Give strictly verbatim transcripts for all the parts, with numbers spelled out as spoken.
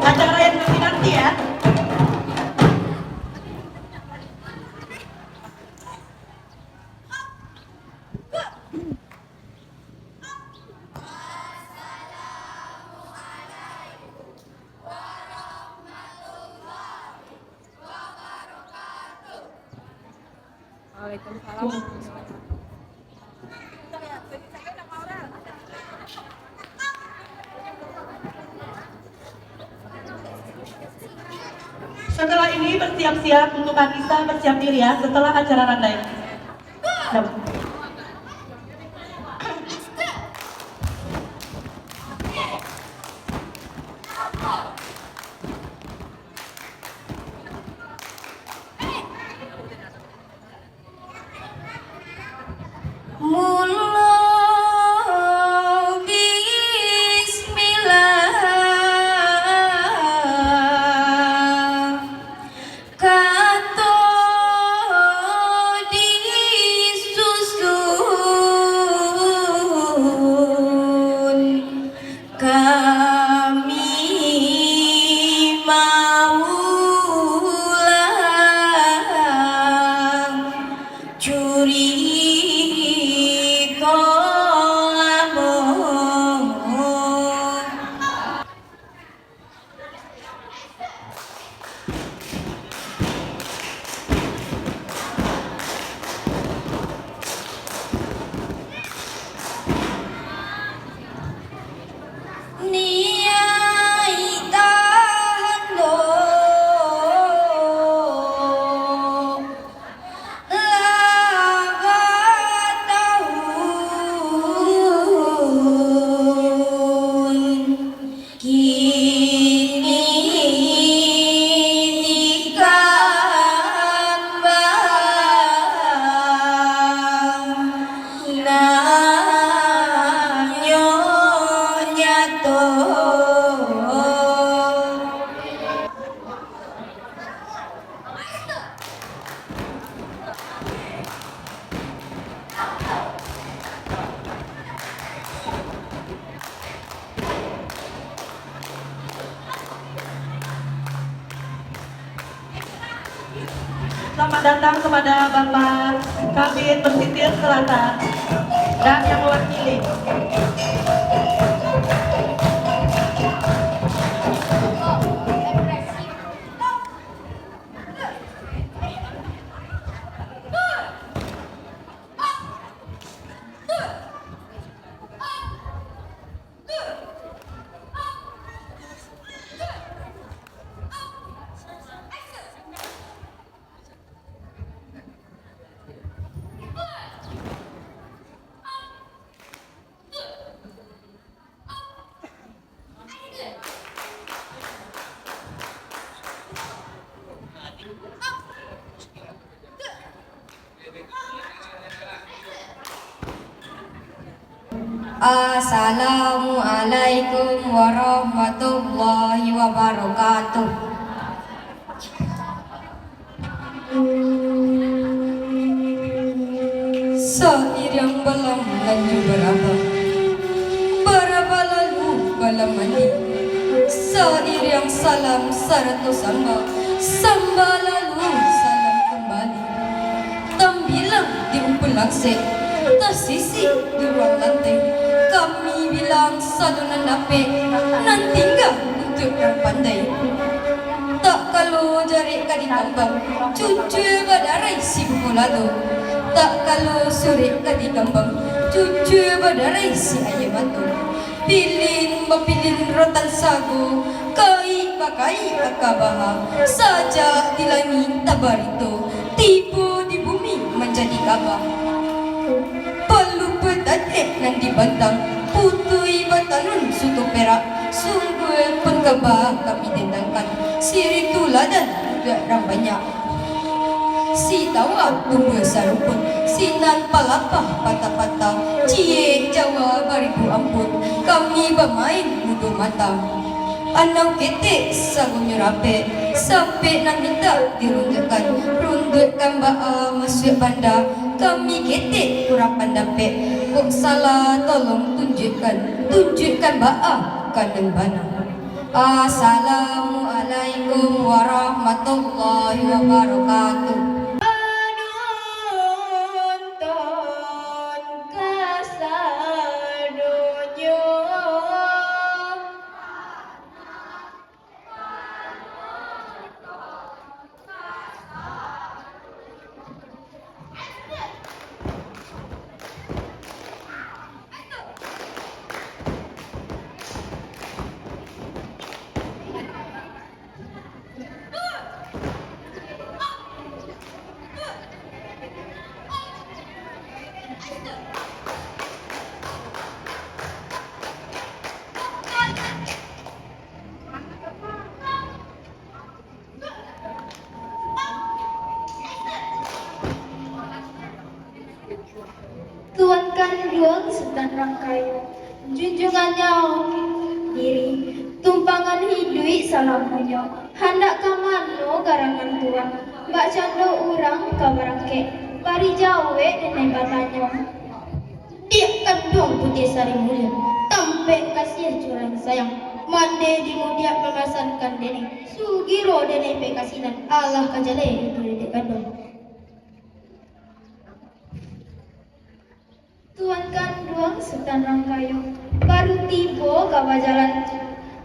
Acara yang dinanti-nanti, ya. Waalaikumsalam. Setelah ini bersiap-siap untuk Anissa, bersiap diri ya, setelah acara randai. Mulo bismillah, kato disusun. Kami maulang curiko lamo. Niai tahan doh, lah batahun. Kini dikambang, nan nyo nyato. Selamat datang kepada Bapak Kabid Pesisir Selatan dan yang mewakili. Assalamualaikum warahmatullahi wabarakatuh. Sairiang balam lanju barabah, barabah lalu balam mandi. Sairiang salam sarato samba, samba lalu salam kumbali. Tambilang di umpun langsek, tasisik di ruang lantai. Kami bilang sado nan dapek, nan tingga untuak nan pandai. Tak kalo jarek ka dikambang, cucua badarai si buku lado. Tak kalo surek ka dikambang, cucua badarai si aia mato. Pilin bapilin rotan sago, kaik bakaik aka baha. Sajak di langik tabarito, tibo di bumi manjadi kaba. Palupa tatek nan dibantang, putui batanun suto perak, sungguah pun kaba kami dendangkan, siri tuladan untuak rang banyak. Si tawa tumbuah sarumpun, sinan palapah patah-patah, ciek jawa baribu ampun, kami bamain mudo mata. Anau ketek sagonyo rapek, sapek nan mintak dirunduakkan, runduakkan baa masuak banda, kami ketek kurang pandapek. Kok salah, tolong tunjukkan, tunjukkan baa ka nan bana. Assalamualaikum warahmatullahi wabarakatuh. Panonton kasadonyo. Tuan Kanduang Sutan Rangkayo, junjuangannyo diri, tumpangan iduik salamonyo, handak ka mano garangan Tuan, bakcando urang ka barangkek, bari jawek denai batanyo. Diak Kanduang Putiah Sari Mulia, tampek kasiah curang sayang, mande di mudiak mamasankan denai, sugiro denai pai ka sinan, alah ka jaleh itu Diak Kanduang. Tuan Kanduang Sutan Rangkayo, baru tibo ka bajalan.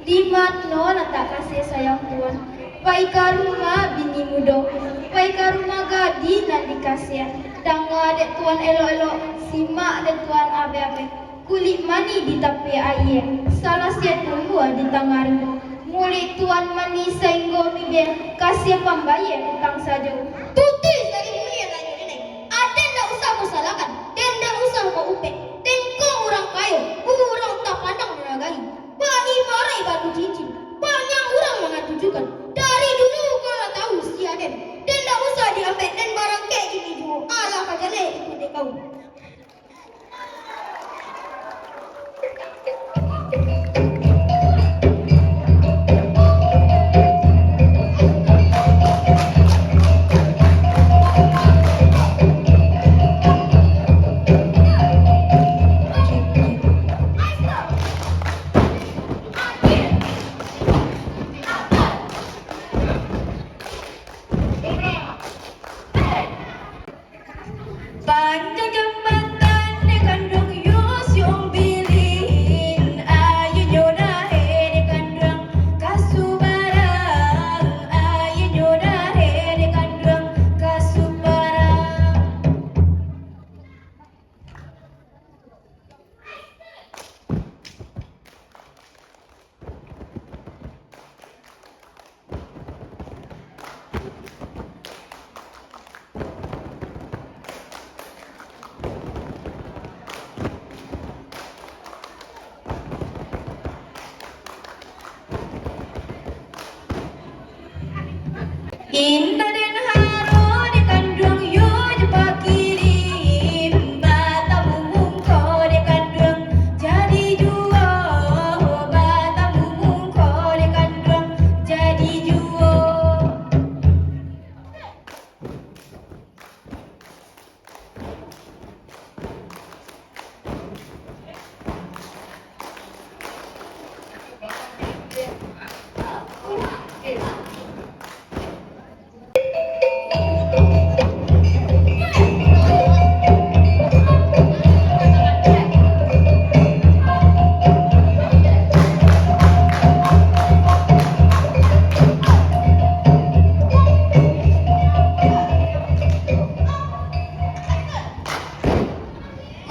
Di mano latak kasiah sayang Tuan? Pai ka rumah bini mudo, pai ka rumah gadih nan dikasiah. Danga dek Tuan elok-elok, simak dek Tuan abeh-abeh. Kulik manih di tapi aia, salah sia tumbuah di tangah rimbo. Mulik Tuan manih sainggo bibia, kasiah pambayia utang sajo. Putiah Sari Mulia nan nyo denai. Aden ndak usah kau salahkan, den ndak usah kau upek. Den ko urang kayo, urang tapandang dihargai. Bak ibarat batu cincin, banyak urang mangatujukan. Dari dulu kau lah tahu si aden. Den ndak usah diambek, den barangkek kini juo. Alah ka jaleh itu dek kau. Panjang jambatan di Kanduang yo siung bilin, ayo nyo dahe di Kanduang ka subarang, ayo nyo dahe di Kanduang ka subarang. Indak den haro di Kanduang yo dipakirim, batamu mungko di Kanduang jadi juo, batamu mungko di Kanduang jadi juo.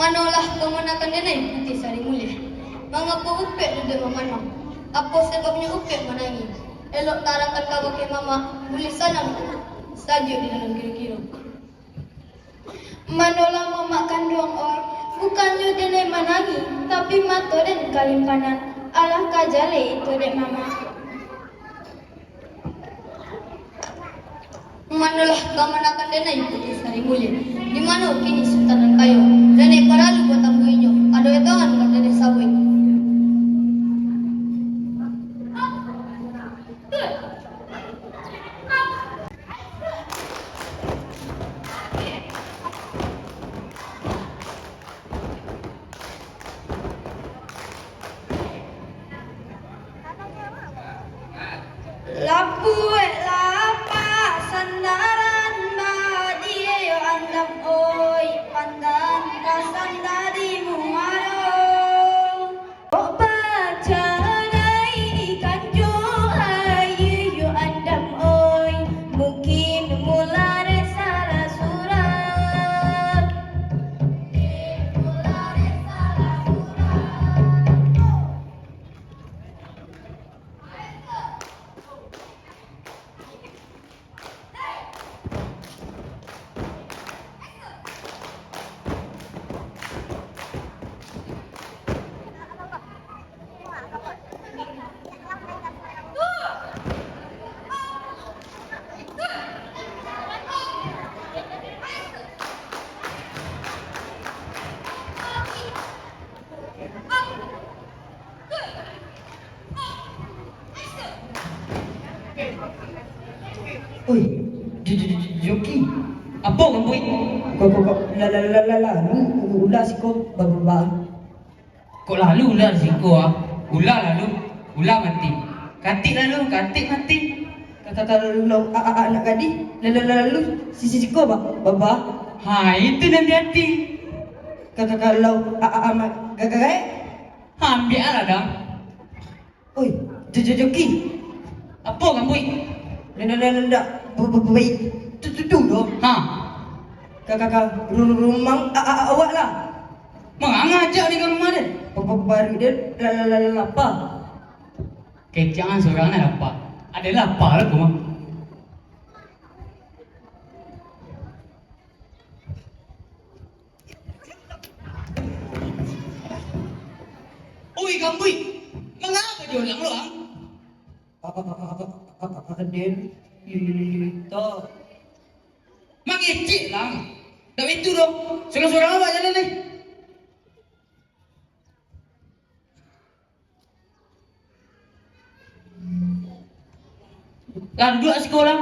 Manolah kamanakan denai Putiah Sari Mulia? Mangapo upek duduak mamanang? Apo sababnyo upek manangih? Elok tarakan kabake mamak, buliah sanang sajo di dalam kiro-kiro. Manolah mamak Kanduang oi, bukannyo denai manangih, tapi mato den kalimpanan. Alah ka jaleh itu dek mamak. Manolah kamanakan denai Putiah Sari Mulia? Di mano kini Sutan nan kayo? Denai paralu batambui inyo, ado etongan ka denai sabuik. Bueklah pasandaran badi yo andam oi, pandan tasanda di muaro. Kok pacah naikan jo aie yo andam oi, mungkin mula dek salah surang. Oi, Jo-, Jo-, Jo-, Joki. Apo, Kampuik? Kok, kok, kok, la, la, la, la, la, nu, ular siko, ba, ba, ba. Kok lalu ular siko, ah? Ular lalu, ular mati. Katik lalu, katik mati. Ka, ka, kalau, a, a, a, anak gadih, la, la, la, lalu, si, si, siko, ba, ba, ba. Ha, itu nan di ati. Ka, ka, kalau, a, a, a, ma, ga, ga, gaek. Ha, ambiak lah, dang. Oi, Jo-, Jo-, Joki. Apo, Kampuik? Ndak, ndak, ndak, ndak. Bu-, bu-, bu-, baik. Tu, tu, tu, doh. Ha. Ka, ka, ka, ru-, ru-, rumang, a, a, a, awak lah. Mangangajak di ka rumah den? Pa-, pa-, paruik den la, la, la, la, lapa. Kecek ang surang nan lapa. Ado lapa lah ko mah. Oi, Kampuik, mangapa jo lang lo, ang? A, a, a, a, a, a, aden, li, li, li, li, ta. Mangecek lang. Ndak baitu doh. Surang-surang awak jalan lai. Lah, duduak siko lah.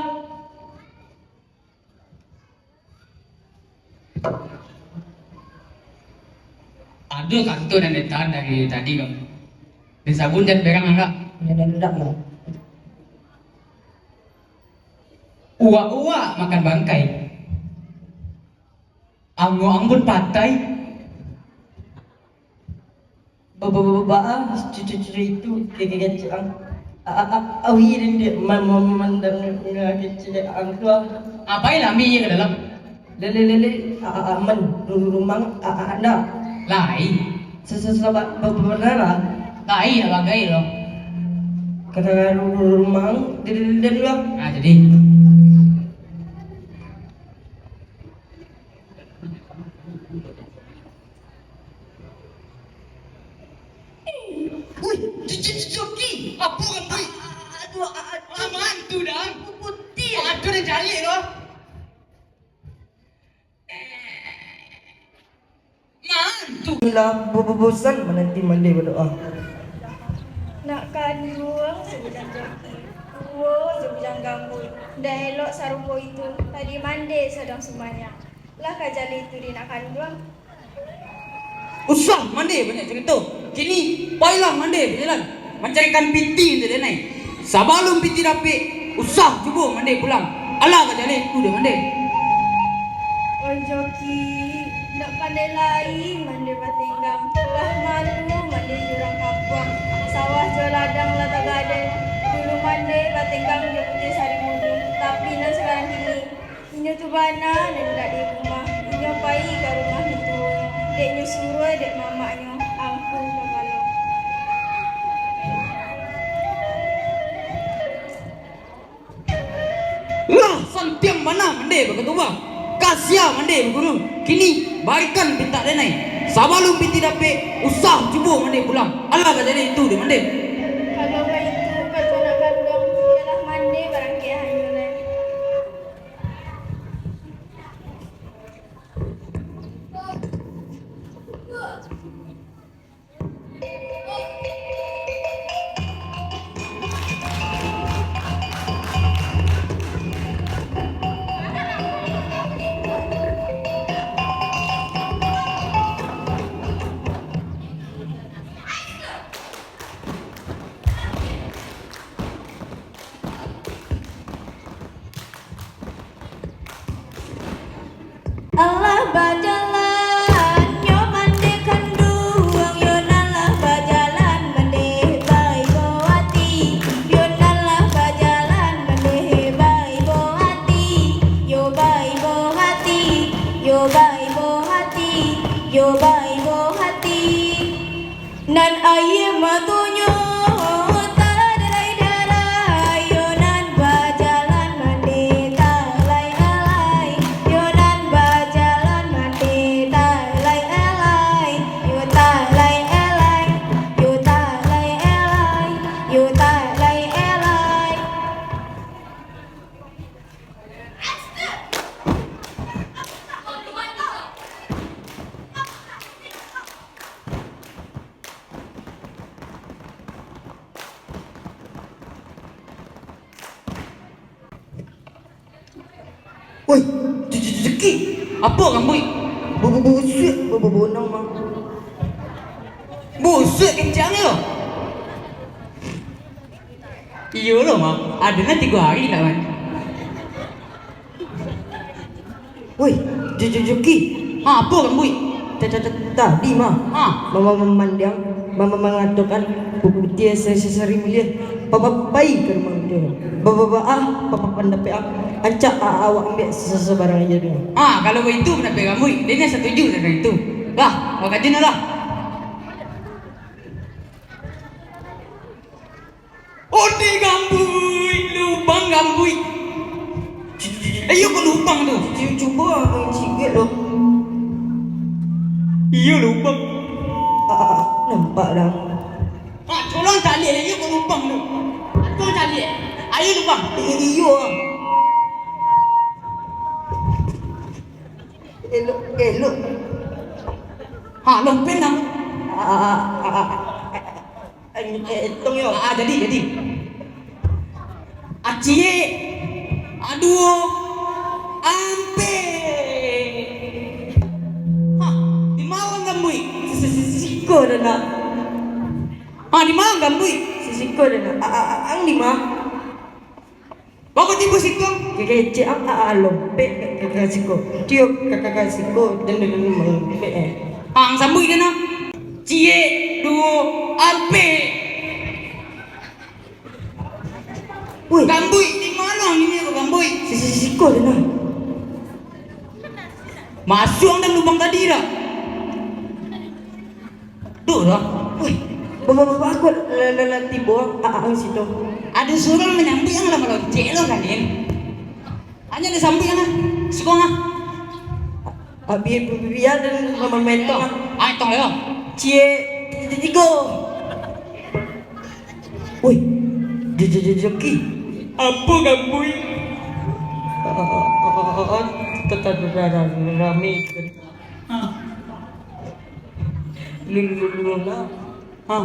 Ado kantua nan ditahan dari tadi, Bang. Disabun jan berang, angkak. Indak, indak, indak, Bang. Uwak-uwak makan bangkai. Angok ang pun patai. Ba, ba, ba, ba, ah, cu-, cu-, cu-, itu, ke, ke, kecek ang. A, a, a, awi den dek ma-, ma-, mandang nga kecek ang tu, ah. Apai lami ka dalam? Lele, lele, a, a, a, man, ru-, ru-, rumang, a, a, anda. Lai. Se-, se-, sabat ba-, ba-, bana lah. Lai, nak bagai lo. Kata ru-, ru-, rumang, den, den, den, den, lah. Ah, jadi. Wih, cucu-cucu ki, apo kan, Bui? Aduh, a-, a-, Lamaan tu, Dang. Putih. Aduh, dah jalik lo. Maan tu. Inilah bo-, bo-, bosan menanti mande badoa. Nak kanduang sabujang joki, tuo sabujang gambuik. Ndak elok sarupo itu, tadi mande sadang sumbayang. Lah ka jaleh tu di nak kanduang. Usah mande banyak carito. Kini, pailah mande bajalan, mancarikan piti untuak denai. Sabalun piti dapek, usah cubo mande pulang. Alah ka jaleh tu dek mande. Oi joki, ndak pandai lai mande batenggang. Lah malu mande di urang kampuang. Sawah jo ladang lah tagadai. Dulu mande batenggang jo putiah sarimunyo, tapi nan sakarang kini, inyo tu bana nan indak di rumah. Inyo pai ka rumah mintuonyo, dek nyo suruah dek mamaknyo, ampun kapalo. Lah santiang bana mande bakatubah, ka sia mande baguru. Kini, barikan pintak denai. Sabalun piti dapek, usah cubo mande pulang. Alah ka jaleh itu dek mande. Kalau baitu, kato nak kanduang, bialah mande barangkek hanyo lai. Nan aia matonyo taladerai-derai, yo nan bajalan mandi talai-alai, yo nan bajalan mandi talai-alai, yo talai-alai, yo talai-alai, yo talai-alai. Woi, Ju-, Ju-, Juki, apo kambuik? Bu-, bu-, busuak, bu-, bu-, bonang, Mang. Busuak kencang yo. Iyo lo, Mang. Ado nan tigo hari ndak, Mang? Woi, Ju-, Ju-, Juki. Ha, apo kambuik? Ta-, ta-, ta-, tadi mah. Ha. Mama mamandiang, mama mangatokan, pu-, putiah sa-, sa-, sari mulia, papa pai ka rumah muda. Ba-, ba-, ba-, ah, papa pandapek ah, ancak a-, awak ambiak sa-, sa-, sabarang aja tu. Ha, kalau baitu pandapek kambuik, den ndak satuju tantang itu. Lah, wakajuan lah. Onde kambuik, lubang kambuik. Eh, iyo ko lubang tu. Cu-, cubo abang cigek lo. Iyo lubang. Ah, ah, ah, nampak dah. Ah, tolong caliak, iyo ko lubang tu. Tolong caliak. Ayo lubang. I-, i-, iyo ah. Elok, elok. Ha, lompen lah. Ah, ah, ah, ah, ah. Eh, eh, etong yo. Ah, ah, jadi, jadi. Aciek, aduo, ampek. Ha, di ma kambuik? Si-, si-, si-, siko dah nak. Ha, di ma kambuik? Si-, siko dah nak. A-, a-, a-, ang di ma? Bako tibo siko? Kecek ang, a-, a-, lompek ka, ka, ka siko. Tiok ka, ka, ka siko, dan, dan, dan, lompek, eh. Ang sambuik den nah. Ciek, duo, ampek. Woi. Kambuik, di mano ang ini ko kambuik? Si-, si-, siko den nah. Masuak ang dalam lubang tadi dah. Duh lah. Woi, bapak-bapak ko lah, lah, lah tibo, a-, a-, ang situ. Ado surang manyambuik ang lah maloncek lo kan, Din. Anyo disambuik ang lah. Siko ang lah. A-, a-, bi-, bi-, bia den ma-, ma-, maetong lah. Ah, etong lah yo. Ciek, ti-, ti-, tigo. Woi, Jo-, Jo-, Jo-, Joki. Apo kambuik? A-, a-, a-, a-, a-, a-, tata-, tata-, rami. Ha. Lu-, lu-, lu-, lah. Ha.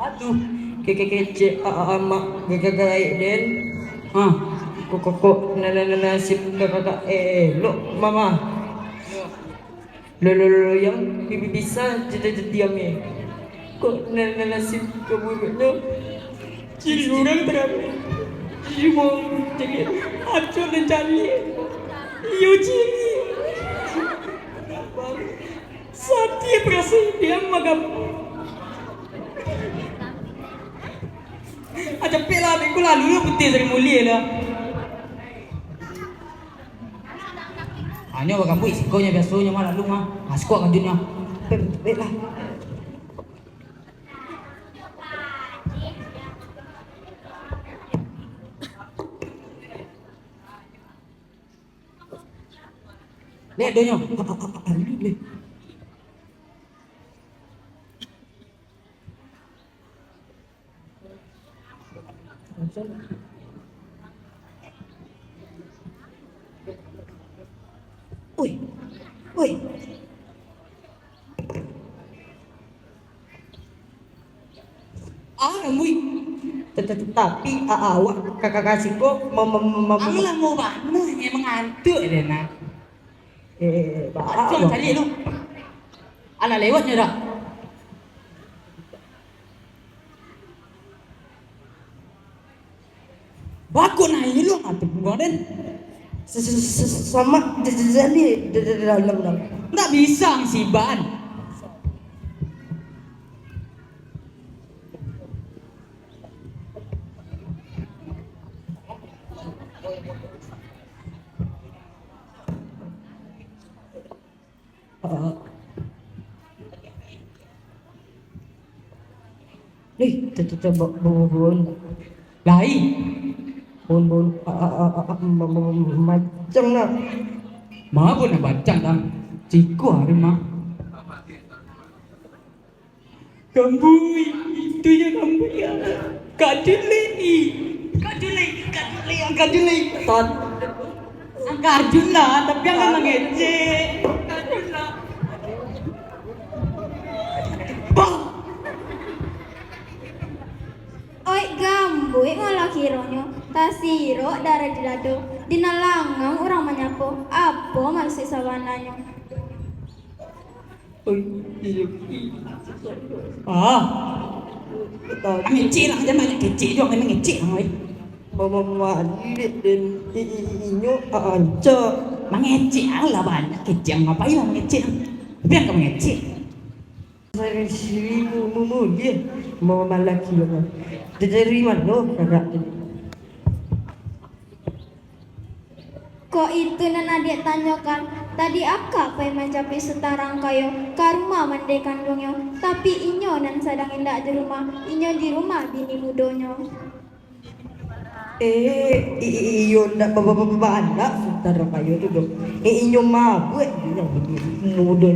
Aduh. Ke-, ke-, kecek a-, a-, amak ga-, ga-, gaek den. Ha. Ko-, ko-, ko-, na-, na-, na-, nasib kakak elok, Mama. Lo, lo, lo, lo, yang bi-, bi-, bisa jadi, jadi diam, eh. Kok na-, na-, nasib keburuknya? Ciri urang tarapik. Iyo, jadi acok nan caliak. Iyo, ciri. Satie parasai diam magam. Ah, capek lah, beko lalu yo putih dari mulie lah. Anyo bagambuik, sikonyo biasonyo mah lalu mah. Ah, siko kajunnyo. Pek, pek lah. Lek donyo. Oi, oi. Ah, rambuik. Tata-, tatapi, a-, awak ka-, ka-, ka siko ma-, ma-, ma-, ma-, Ang lamo bana, emang ngantuak deh, nah. Eh, eh, eh, ba-, Acong ba-, caliak lu. Alah lewatnyo dah. Bako naiak lu, ngatu bungo den. S-, s-, s-, sama j-, j-, jadi d-, d-, dalam, dalam. Ndak bisa ang siban. Ih, tete, tete, ba-, ba-, ba-, Lai. Bun, bun, a, a, a, a, a, ma, ma, ma, macam nak. Ma bun nak macam dah. Cikua hari mah. Gambui, itu je gambui ya. Kak Julai. Kak Julai, Kak Julai, Kak Julai. Ton. Angka Arjun lah, tapi yang memang ngecek. Bah. Oik gambuik malah kironyo, tasirok darah di dado, di nan langang urang manyapo, apo mukasuik sabananyo? Oik, iyo, iyo. Ah. Mangecek lah, jan banyak kecek juo, mangecek lah, oik. Mama malik den, i-, i-, i-, inyo ancak. Mangecek lah banyak kecek, ngapai lah mangecek? Tapi angka mangecek. Sari siri mu-, mu-, mulia, mamalaki urang. Dari mano kakak tu? Kok itu nan adiak tanyokan? Tadi akak pai manjapuik Sutan Rangkayo ka rumah mandeh kanduangnyo, tapi inyo nan sadang indak di rumah, inyo di rumah bini mudonyo. Eh, i-, i-, iyo ndak ba-, ba-, ba-, ba-, bana Sutan Rangkayo tu doh. Eh, inyo mabuak inyo mudo.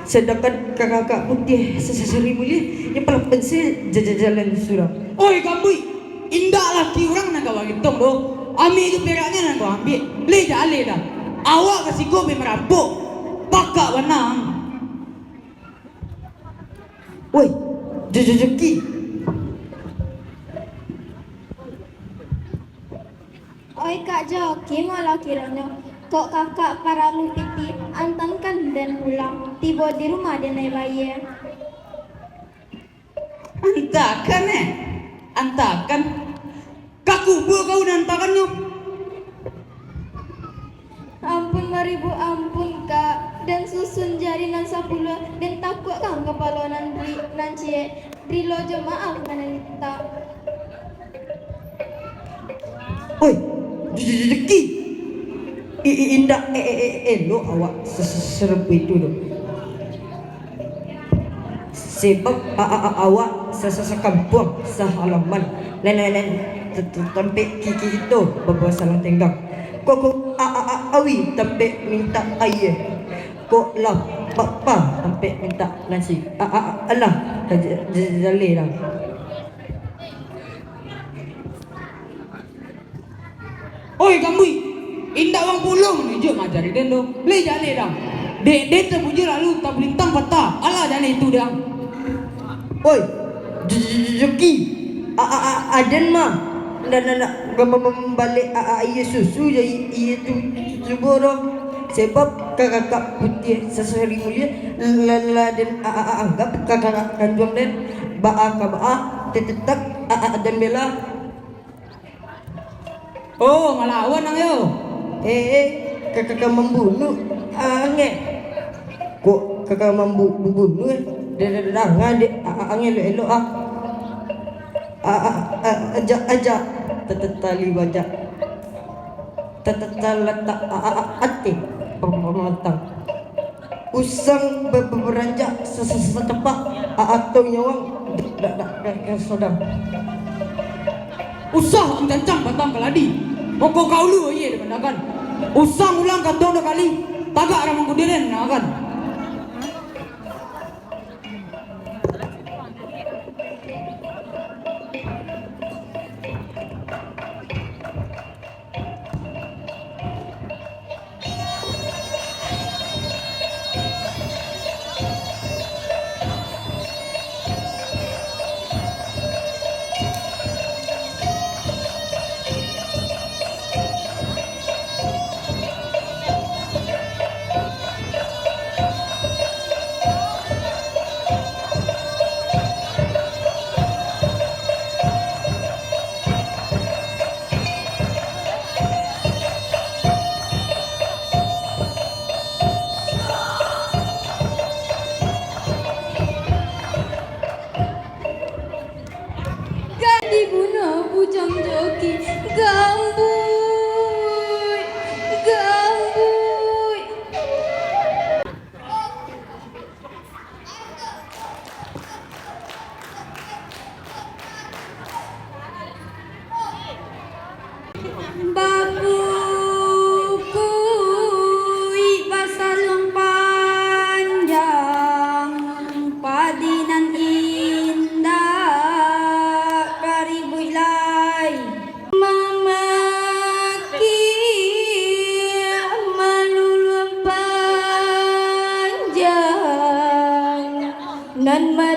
Sadangkan kakak putiah sa-, sa-, sari mulia, inyo pala pensil ja-, ja-, jalan surang. Oi, gambuik! Indak laki urang nan ka bagitong doh. Amik jo peraknyo nan ka ambiak. Leh jaleh dah. Awak ka siko pai marampok. Pakak bana. Woi, Jo-, Jo-, Joki. Oi, Kak Joki, malah kironyo. Kok kakak paralu pitih, antankan den pulang. Tibo di rumah den lai bayia. Antakan, eh? Antakan. Ka kubua kau nan antakannyo. Ampun baribu ampun, Kak. Den susun jari nan sapuluah, den takuakkan kapalo nan ri-, nan ciek. Rilo jo maaf nan den mintak. Oi, Ju-, Ju-, Ju-, Juki. I-, i-, indak, eh, eh, eh, elok awak se-, se-, serupo itu doh. Sebab a-, a-, a-, awak sa-, sa-, sakampuang, sahalaman. Nan, nan, nan, te-, te-, tampek ki-, ki-, kito babuah salang tenggang. Kok, kok, a-, a-, a-, awi tampek mintak aia. Kok lah bapa tampek mintak nasi. A-, a-, a-, alah, ja-, ja-, jaleh lah. Oi, gambuik! Indak urang pulo manunjuak maajari den doh. Lai jaleh dang. Dek den tabujua lalu tabulintang patah. Alah jaleh tu dang. Oi, Ju-, Ju-, Ju-, Juki. A-, a-, a-, aden mah. Ndak, ndak, ndak. Mem-, mem-, mambalek a-, a-, aia susu jo i-, aia tu subo doh. Sebab ka-, kakak putiah sa-, sari mulia, la-, la-, den a-, a-, a-, anggap ka-, kakak kanduang den. Baa ka baa, te-, tetap a-, a-, aden bela. Oh, malawan ang yo. Eh, eh, ka, ka, ka mambunuah, angeh. Kok ka, ka mambu-, bunuah, eh? Da-, da-, da-, danga dek, a-, a-, angeh elok-elok, ah. A-, a-, a-, ajak, ajak. Ta-, ta-, tali bajak. Ta-, ta-, talatak, a-, a-, a-, ateh. Pam-, pam-, matang. Usang ba-, ba-, baranjak sa-, sa-, sa-, satapak, a-, atau nyawang dak, dak, dak, dak, dak sadang. Usah ang cancang batang kaladi, moko kaulu aia dimandakan. Usang ulang katuang dua kali, tagak ramang kudiren nan akan.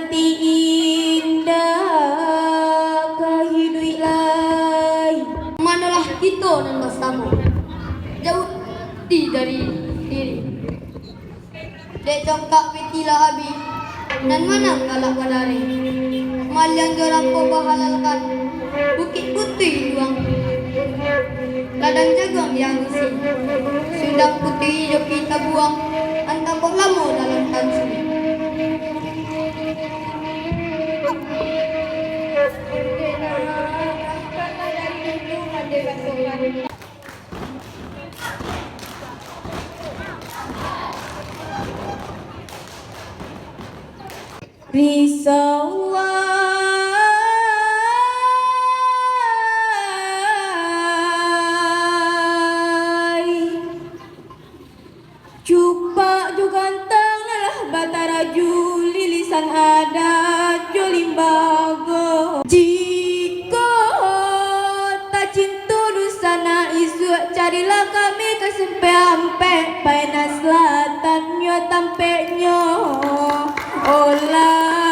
Ti indak ka hiduik lai. Manolah kito nan basamo, jauah ti dari diri. Dek congkak piti lah abih, nan manang galak badareh. Maliang jo rampok bahalalkan, Bukik Putuih juang. Ladang jaguang diagusi, sundang putuih jo pita buang, antah kok lamo dalam tansi. Risau ai. Cupak jo gantang nan lah bataraju, lilisan adat jo limbago. Jikok tacinto dunsanak isuak, carilah kami ka Sumpek Ampek, Payanan Selatan nyo tampeknyo. Olah